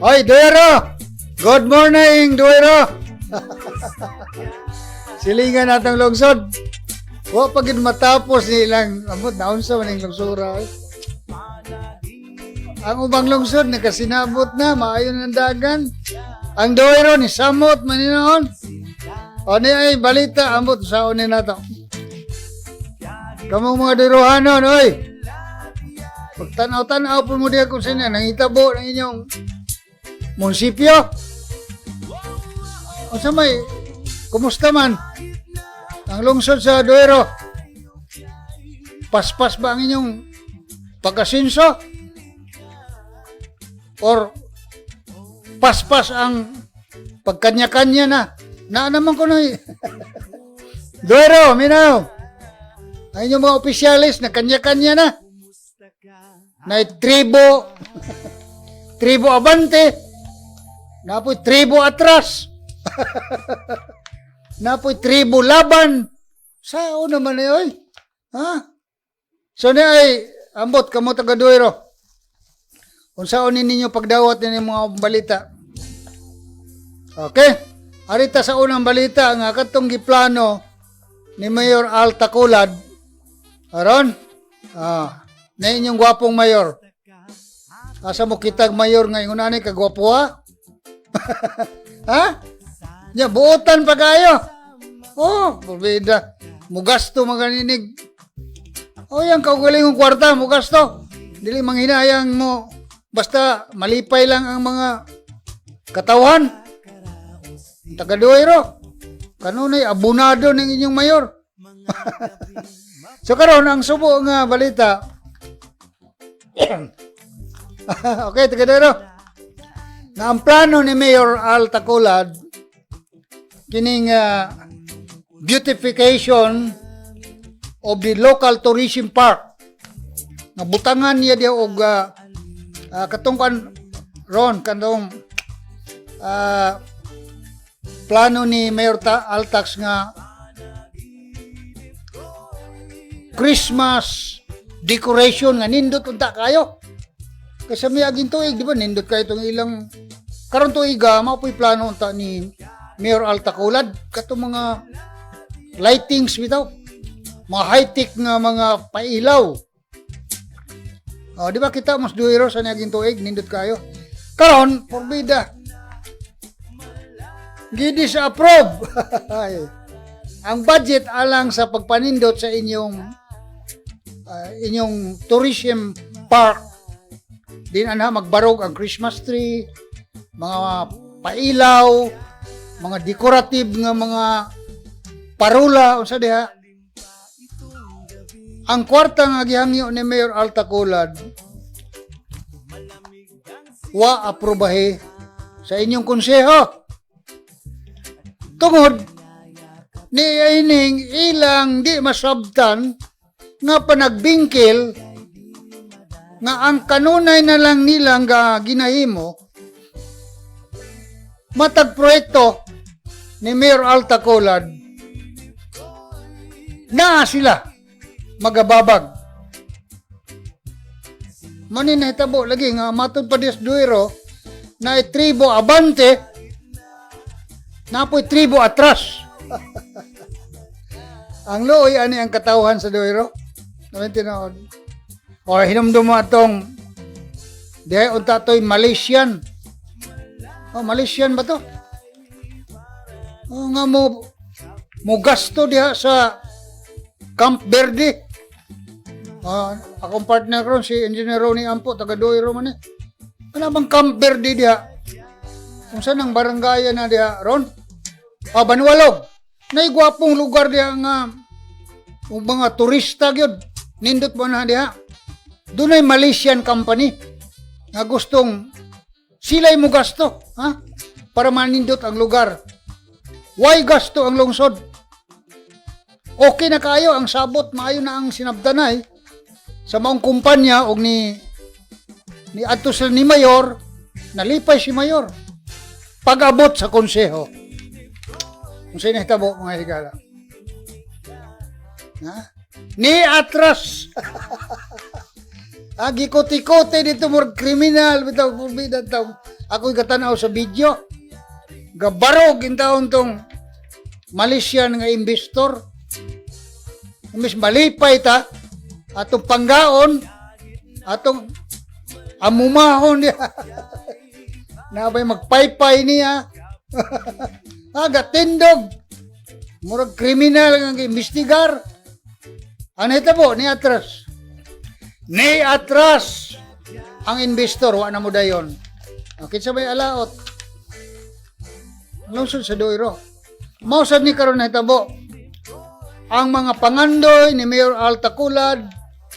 Oy, Duero! Good morning, Duero! Silingan natong lungsod. Wa pa gid matapos ni ilang amot, naunsa man ning lungsura, eh. Ang ubang lungsod nakasinabot na, maayo ng dagan. Ang Duero ni samot man noon. O ni ay balita ambot sa ni nato. Kamong mga Duerohanon, oy. Pagtanaw-tanaw po mo diya kung sino nangitabo ng inyong munisipyo. O sa may, kumusta man ang lungsod sa Duero? Paspas ba ang inyong pag-asinso? Or paspas ang pagkanya-kanya na? Na naman ko na. Duero, minaw. Ang inyong mga opisyalis na kanya-kanya na. Na tribo, tribo abante, napoy tribo atras, napoy tribo laban. Sao naman eh, oy? Ha? So ni ay, ambot kamo taga Duero. Unsaon ni ninyo pagdawat ni mga balita? Okay? Arita sa unang balita nga katong giplano ni Mayor Al Taculad aron na inyong gwapong mayor. Asa mo kitag mayor nga ingon ani kagwapo, ha? Ha? Nya buotan pa kayo. Oh, pabida. Mugasto maganinig. Oh, yang kaugalingong kwarta, mugasto. Dili manghinayang mo. Basta malipay lang ang mga katawan. Taga Duero. Kanunay abunado ng inyong mayor. So karon ang subo nga balita. Okay, taga Duero. Na ang plano ni Mayor Al Taculad kining beautification of the local tourism park. Nga butangan niya diya og katong kan ron kanong plano ni Mayor Altax nga Christmas decoration nga nindot unta kayo. Kasi may aging tuig, di ba? Nindot kayo itong ilang karon tuiga, mao po'y plano unta ni Mayor Al Taculad katong mga lightings bitaw. Mga high-tech nga mga pailaw. Oh, di ba kita mas duiro sa niaging tuig, nindot kayo. Karon, porbida. Gidi sa approve. Ay. Ang budget alang sa pagpanindot sa inyong tourism park din anha magbarog ang Christmas tree, mga pailaw, mga decorative nga mga parula unsa diha. Ang kwarta nga gihangyo ni Mayor Al Taculad wa aprobahe sa inyong konseho. Tungod ni ining ilang di masabtan nga panagbingkil nga ang kanunay na lang nilang nga ginahimo matag proyekto ni Mayor Al Taculad naa sila magababag. Mani nahitabo lagi nga matod pa des Duero na tribo abante, napoy tribo atras. Ang luoy ani ang katawhan sa Duero. Namin tinuod. O hinumdum mo atong dihay unta to'y Malaysian. Oh, Malaysian ba to? Oh, nga mo mo gasto diha sa Camp Verde. Ah, akong partner ron si Engineer Ronnie Ampo, taga Duero man eh. Ano bang Camp Verde diha? Kung saan ang barangay na diha ron? Ah, Banwalog. Nay gwapong lugar diha nga ug mga turista gyud. Nindot mo na diha. Dunay Malaysian company nga gustong sila'y mo gasto, ha? Para manindot ang lugar. Why gasto ang lungsod? Okay na kayo ang sabot, maayo na ang sinabtanay sa maong kumpanya og ni adto sila ni mayor, nalipay si mayor. Pag-abot sa konseho. Kung sino nahitabo, mga higala. Ha? Ni atras. Ah, gikoti-kote dito murag kriminal bitaw, pulbida taw. Ako'y katanaw sa video. Gabarog intawon tong Malaysian nga investor. Imbis malipay ta, atong panggaon, atong amumahon niya. Nabay magpaypay niya. Ah, gatindog. Murag kriminal nga imbestigar. Ano ito po? Ni atras. Ni atras. Ang investor, wa na mo dayon. Okay, sa may alaot. Lungsod sa Duero. Mao sad ni karon nahitabo. Ang mga pangandoy ni Mayor Al Taculad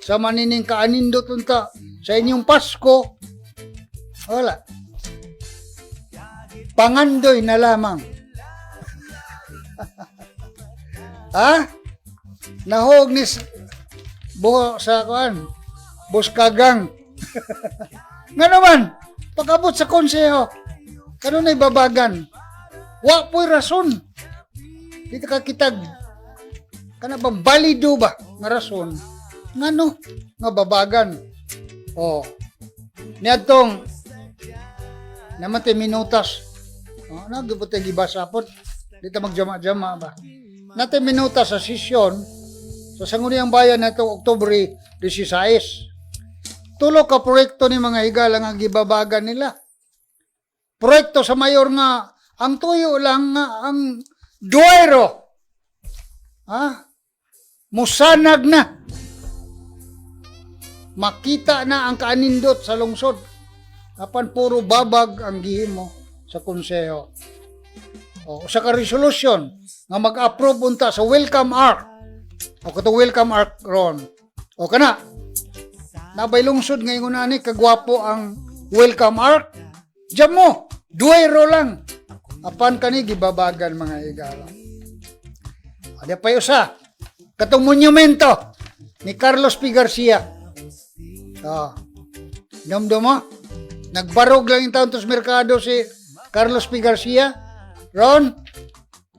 sa manining kaanindot unta sa inyong Pasko, wala. Pangandoy na lamang. Ha? Nahog ni buho sa kuan, Buskagang. Nga naman, pag-abot sa konseho, kanunay babagan. Wa po'y rason. Di ka kitag kana bang balido ba nga rason ngano nga babagan. Oh. Niadtong naman minutas. Oh, nagyud tay gibasa pod. Di ta magjama-jama ba. Natay minutas sa sesyon sa Sangguniang Bayan na itong Oktubre 16. Tulo ka proyekto ni, mga higala, nga gibabagan nila. Proyekto sa mayor nga ang tuyo lang nga ang Duero. Ha? Musanag na. Makita na ang kaanindot sa lungsod. Apan puro babag ang gihimo sa konseho. O, usa ka resolution nga mag-approve unta sa Welcome Ark. O katong Welcome Ark ron. O kana. Nabay lungsod ngayon ani kagwapo ang Welcome Ark. Diyan mo, Duero lang. Apan kani gibabagan, mga higala. Ada pa usa. Katong monumento ni Carlos P. Garcia. Ah. Namdo mo? Nagbarog lang yung taon sa merkado si Carlos P. Garcia. Ron?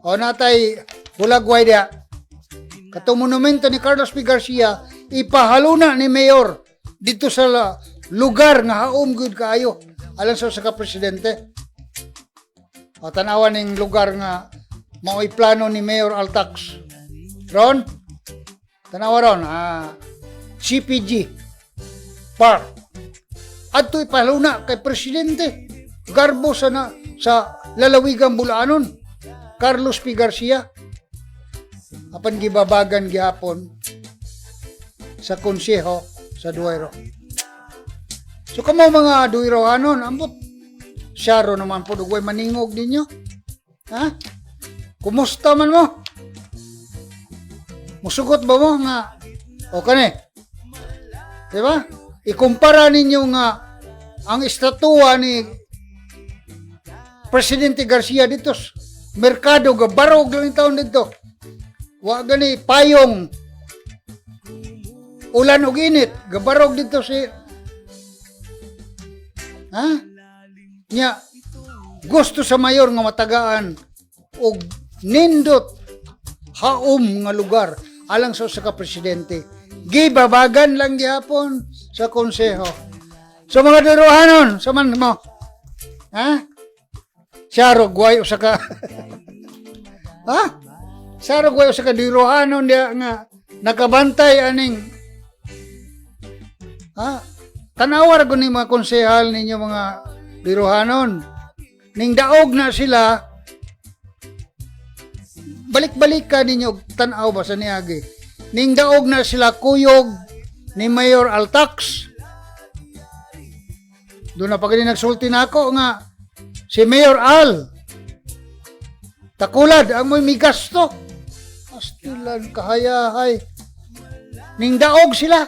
O natay bulagway dia. Katong monumento ni Carlos P. Garcia ipahaluna ni Mayor dito sa lugar nga haom gud kaayo alang sa usa ka presidente. O tanawan ning lugar nga mao'y plano ni Mayor Altax. Ron? Tanawa ron, CPG Park. Adto ipaluna kay presidente. Garbo sa na, sa lalawigang Bulaanon. Carlos P. Garcia. Apan gibabagan gihapon sa konseho sa Duero. So kamo mga Duerohanon, ambot syaro naman po dugway maningog ninyo. Ha? Kumusta man mo? Musugot ba mo nga o kani? Di ba? Ikumpara ninyo nga ang estatwa ni Presidente Garcia dito sa merkado, gabarog lang yung taon dito. Wa gani payong, ulan ug init, gabarog dito si. Ha? Nya gusto sa mayor nga matagaan og nindot haom nga lugar alang sa usa ka presidente. Gibabagan lang gihapon sa konseho. So mga Duerohanon, sa man mo. Ha? Syaro gway usa ka. Ha? Syaro gway usa ka Duerohanon diya nga nakabantay aning. Ha? Tanawa ra ni mga konsehal ninyo, mga Duerohanon. Ning daog na sila, balik-balik ka ninyo og tan-aw ba sa niagi. Ning daog na sila kuyog ni Mayor Altax. Doon na pag nagsulti na ako nga si Mayor Al Takulad ang mo'y migasto. Astilan kahayahay. Ning daog sila.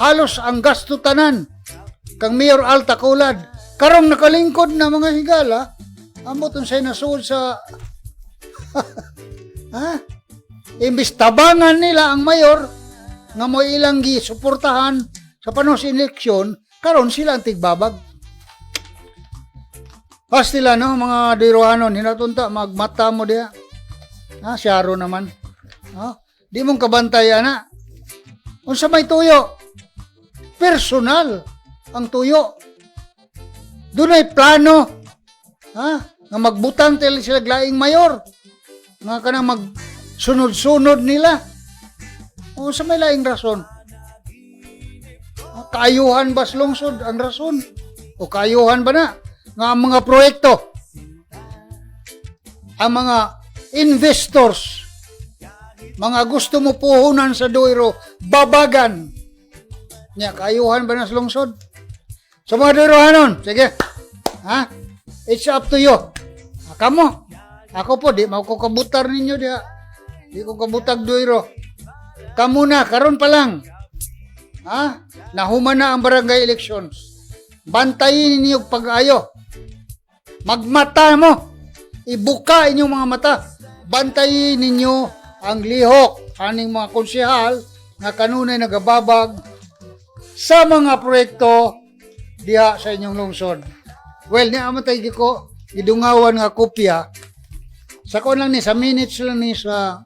Halos ang gasto tanan kang Mayor Al Takulad. Karong nakalingkod na, mga higala, amot unsay nasuod sa. Ha? Imbis tabangan nila ang mayor nga mo ilang gisuportahan sa panahon sa eleksyon, karon sila ang tigbabag. Pastila no, mga Duerohanon, hinatunta magmata mo diha. Ha, syaro naman. Ha? Di mong kabantay ana. Unsa may tuyo? Personal ang tuyo. Dunay plano, ha, nga magbutang til sila laing mayor. Nga kanang mag sunod-sunod nila. O sa may laing rason? Ah, kaayuhan ba sa lungsod ang rason? O kaayuhan ba na nga ang mga proyekto, ang mga investors, mga gusto mo puhunan sa Duero, babagan? Nya, kaayuhan ba na sa lungsod? Sa mga Duerohanon, sige. Ha? It's up to you. Ah, kamo. Ako po, di mo ko kabutar ninyo diha. Di ko kabutag Duero. Kamo na, karon pa lang. Ha? Nahuman na ang barangay elections. Bantayin ninyo pag-ayo. Magmata mo. Ibuka inyong mga mata. Bantayin ninyo ang lihok aning mga konsehal nga kanunay nagababag sa mga proyekto diha sa inyong lungsod. Well, niya man tayo ko gidungawan nga kopya sa kon lang ni sa minutes lang ni sa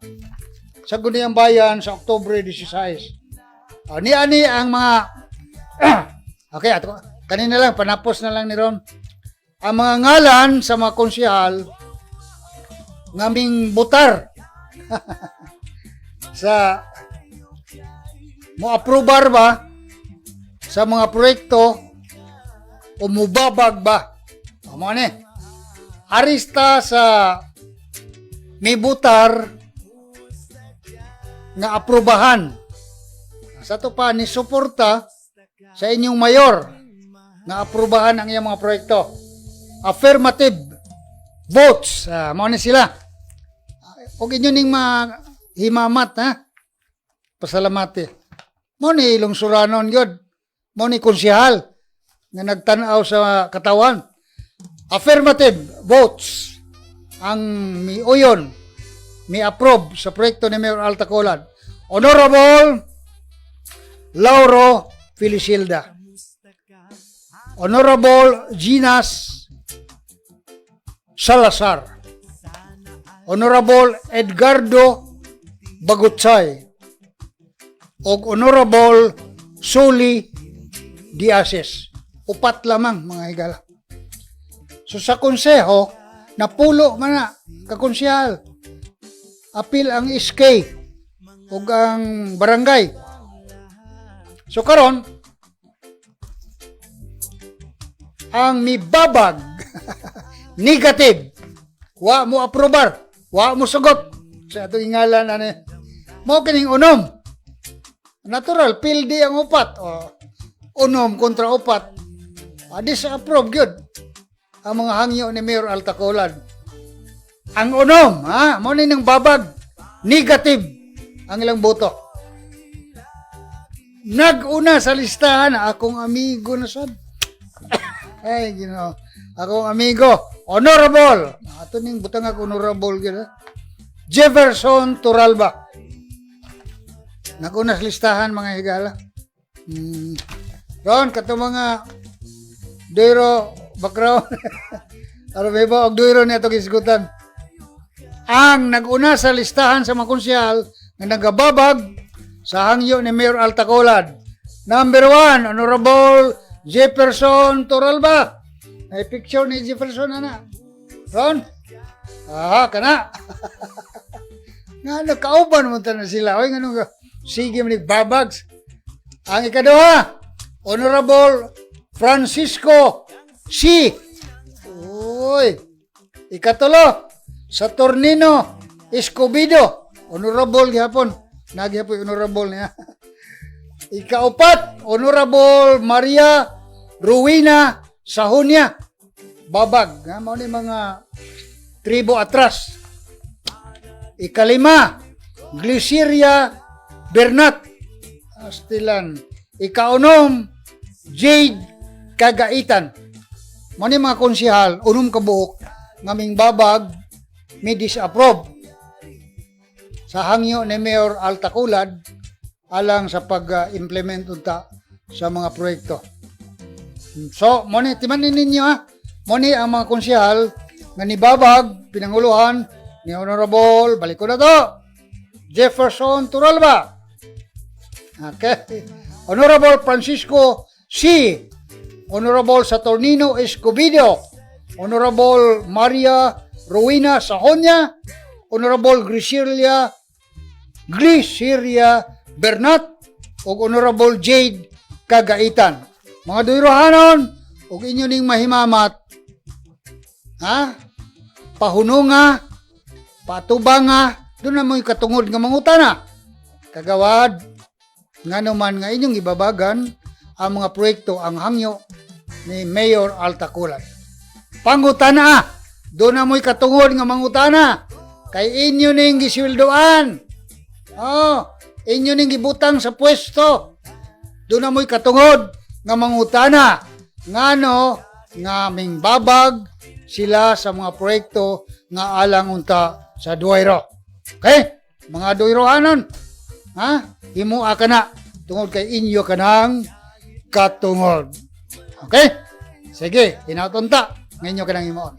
Sangguniang Bayan sa Oktubre 16. Oh, ni ani ang mga. Okay, ato kanina lang panapos na lang ni Ron. Ang mga ngalan sa mga konsehal ngaming butar sa mo aprobar ba sa mga proyekto o mubabag ba. O mga ni. Arista sa mibutar nga aprobahan. Sa to pa ni suporta sa inyong mayor nga aprobahan ang iyang mga proyekto. Affirmative votes. Mao ni sila. Og inyo ning himamat, ha. Pasalamati. Mao ni lungsuranon gyud. Mao ni konsehal nga nagtan-aw sa katawan. Affirmative votes ang miuyon, mi-approve sa proyekto ni Mayor Al Tacolan. Honorable Lauro Felicilda. Honorable Ginas Salazar. Honorable Edgardo Bagutsay og Honorable Suli Diases. Upat lamang, mga higala. So sa konseho, napulo man na kakonsehal. Apil ang SK ug ang barangay. So karon ang mibabag, negative, wa mo aprobar, wa mo sugot sa atong ingalan ani mo kining unom. Natural, pildi ang upat o unom kontra upat. Disapprove gyud ang mga hangyo ni Mayor Al Tacolan. Ang unom, ha, mo ni nang babag, negative ang ilang boto. Nag-una sa listahan, akong amigo na sad. Ay, Ginoo. Akong amigo, honorable. Ato ning butang ako honorable gyud, ha. Jefferson Turalba. Nag-una sa listahan, mga higala. Ron, kato mga Duero background. Aron may ba og Duero niya itong isgutan. Ang nag-una sa listahan sa mga konsehal nga nagababag sa hangyo ni Mayor Al Tacolan. Number 1, Honorable Jefferson Toralba. May picture ni Jefferson na na. Ron? Aha, kana. Nga nagkauban mo na sila. Oy, ngano ka? Sige man babags. Ang ikaduha, Honorable Francisco C. Uy. Ikatulo, Saturnino Escobedo. Honorable gihapon. Nagyapon honorable niya. Ikaupat, Honorable Maria Ruina Sahunya. Babag. Ha, mao ni mga tribo atras. Ikalima, Glyceria Bernat. Astilan. Ikaunom, Jade Kagaitan. Mao ni mga konsehal, unom ka buok, ngaming babag, mi disapprove sa hangyo ni Mayor Al Taculad alang sa pag-implement unta sa mga proyekto. So, mo ni timanin ninyo, ha. Mo ni ang mga konsehal nga nibabag pinanguluhan ni Honorable, balik ko na to, Jefferson Turalba. Okay. Honorable Francisco C. Honorable Saturnino Escobedo, Honorable Maria Rowena Sajonia, Honorable Grisilia Gliciria Bernat ug Honorable Jade Cagaitan. Mga duyrohanon, ug inyo ning mahimamat, ha? Pahununga, patubanga, duna mo'y katungod nga mangutana. Kagawad, ngano man nga inyong ibabagan ang mga proyekto ang hangyo ni Mayor Altaculan. Pangutana, duna mo'y katungod nga mangutana. Kay inyo ning gisweldoan. Oh, inyo ning gibutang sa pwesto. Duna mo'y katungod nga mangutana. Ngano nga mingbabag sila sa mga proyekto nga alang unta sa Duayro. Okay? Mga Duyrohanon, ha? Himua ka na tungod kay inyo ka ng katungod. Okay? Sige, hinaot unta nga inyo ka nang himuon.